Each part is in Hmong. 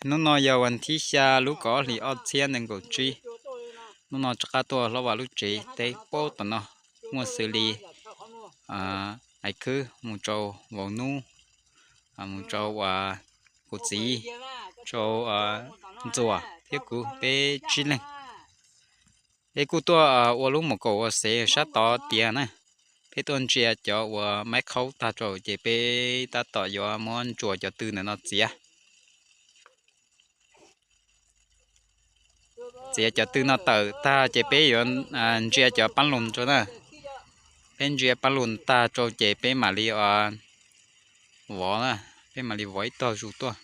Hnub no yog vas thib xya lub kaum ob hlis ob txhiab nees nkaum tsib. Hnub no rov qab tuaj hlob Vam lub tsev teb paub tom no, muaj xws li Aiv Khwb mus rau Vauv Nub, mus rau uas kuv txiv, rau Ntxuam thiab kuv peb tsib leeg. Peb kuj tuaj ua lub mus kaum ua xev sab tod tiav na. Peb tuaj ntsia cov uas maib qhaub tag rau ces peb tab tom yuav muab ntsuas cov tw ntawm no txiav. Txiav cov tw no tawm tag ces peb yuav ntsia cov pab lus rau na. Peb ntsia pab lus tag rau ces peb mam li vov na, peb mam li vov ib tog zus tuaj.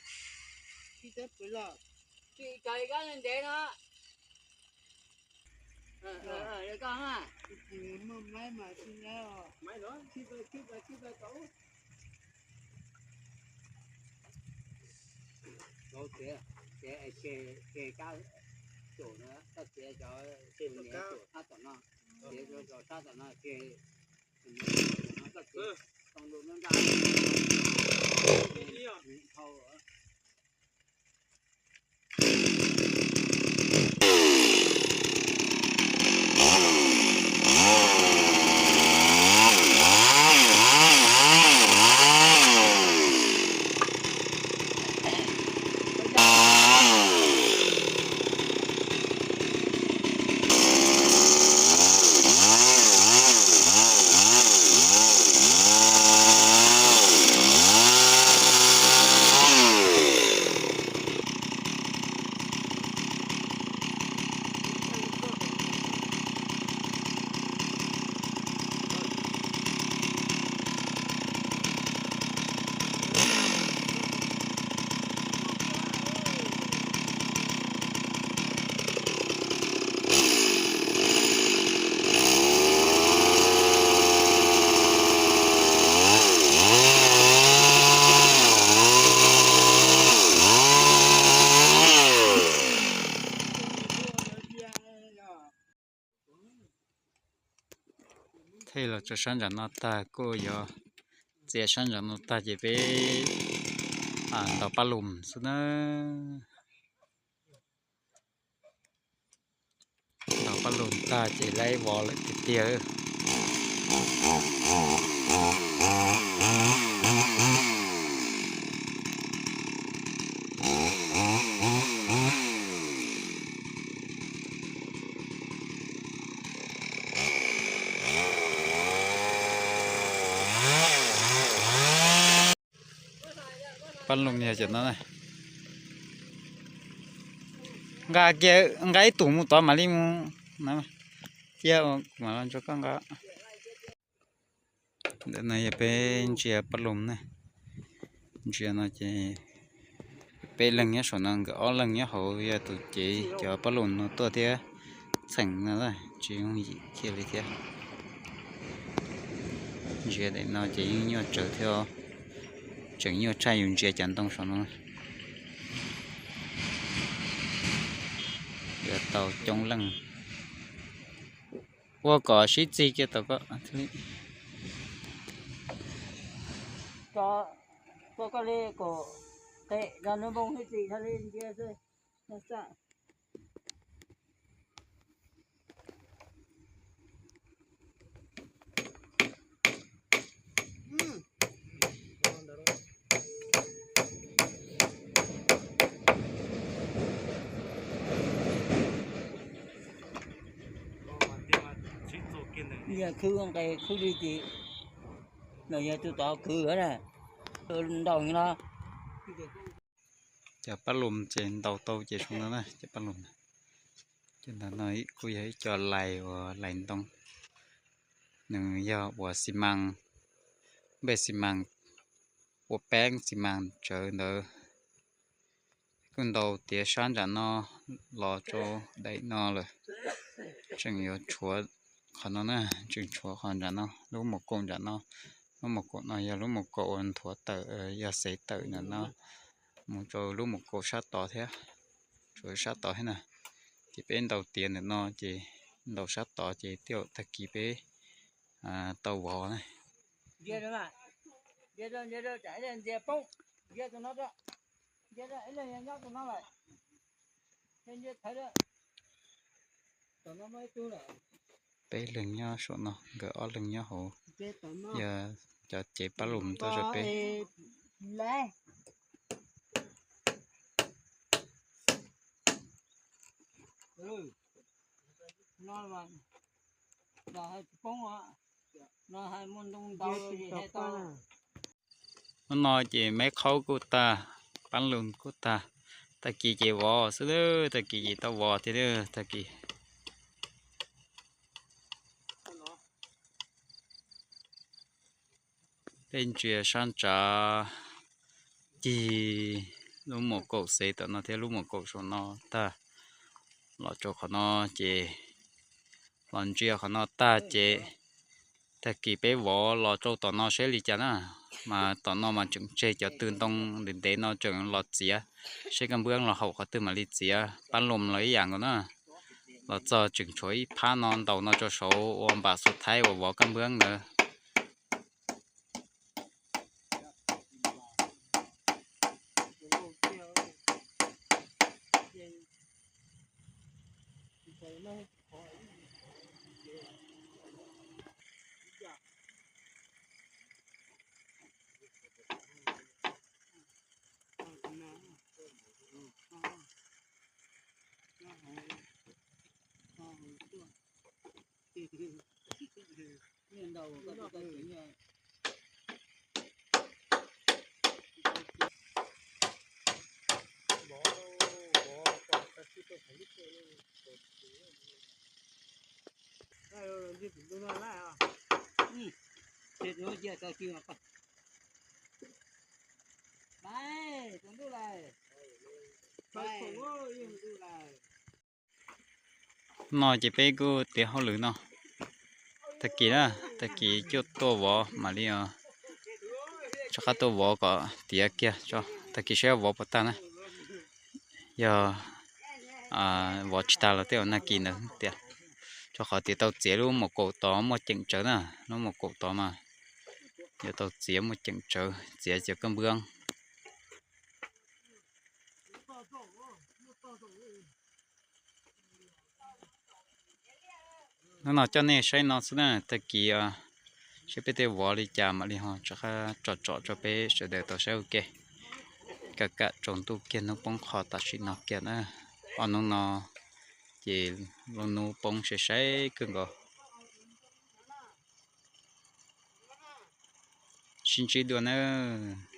Thaij los rau sab nram no tag kuj yuav txiav sab nram no tag ces peb ntaus pab lus xwb na. Ntaus pab lus tag ces laib vov lawm tiag tiag. Pab lus yog cov no na. Nqa kiag, nqa ib tug mus tod mam li mus na. Cia kuv mam los nrog koj nqa. Ntawm no yog peb ntsia pab lus na. Ntsia no ces peb leeg nyob saum no, nkawd ob leeg nyob hauv, yog tus cev cov pab lus no tuaj thiab txheem no, tsis yooj yim kiag li thiab. Ntsia daim no ces yeej nyuaj tsawv thiab, tseem nyuaj tshaj yus ntsia cov ntoo saum no. Yuav tau coob leej. Ua kom sib txig kiag tau koj. Ua koj li kom qem no hnub npoo hwj txim no li ntsia xwb. Yog khwb nqes khwb li ces no yog tus tod khwb na, ntaus no. Cov pab lus ces ntaus tau ces zoo no na, cov pab lus. Cov ntawm no kuj yog ib co lais uas lais ntoo, nws yog ua xi mas, npej xi mas, ua peeb xi mas tsawv ntawd. Kuj ntaus tiav sab nram no los rau daim no lawm. Tseem yuav tshuav qhov no na, tseem tshuav qhov nram no, lub mus kaum nram no. Lub mus kaum no yog lub mus kaum uas nthuav tawm, yog xev tawm ntawm no mus rau lub mus kaum sab tod thiab, tshuav sab tod thiab na. Ces peb ntaus tiav ntawm no ces ntaus sab tod ces tej zaum tag kis peb tau vov na. Peb leeg nyob saum no, nkawd ob leeg nyob hauv, yog cov cev pab lus tuaj rau peb. Hnub no ces meb qhaub kuj tag, pab lus kuj tag, tag kis ces vov xwb, tag kis ces tau vov thiab, tag kis. Peb ntsia sab ntsav cig lub muam kaum xev tom no thiab lub muam kaum saum no tag, los rau qhov no ces los ntsia qhov no tag ces tag kis peb vov los rau tom no seb li cas na. Mas tom no mas tseem tseg cov tw ntoo ntev ntev no tseem los txiav, seb kab npwb los haum qhov twg mam li txiav, pab lus los ib yam nkaus na. Los txog tseem tshuav ib phab no ntaus no rau saud ua npam xu thaib uas vov kab npwb ntawd. No ces peb kuj tiav hauj lwm no, tag kis na, tag kis cuaj tuaj vov mam li rov qab tuaj vov kom tiav kiag, tag kis saib vov puas tag na. Yog vov tsis tag los tej zaum nag kis ntawd tiav, rau qhov tias tau txiav lub muam kaum tod muaj ceem tsawv na, lub muam kaum tod mas yuav tau txiav muaj ceem tsawv, txiav cov kab npwb. Hnub no coj nej saib no xwb na, tag kis saib peb tej vov li cas mam li ho rov qab tsom tsom rau peb sawv daws tau saib ua ke. Kam kam tsaus ntuj kiag, hnub poob qho tam sim no kiag na. Ob hnub no ces lub hnub poob sai sai kawg nkaus. Sib ntsib dua nawb.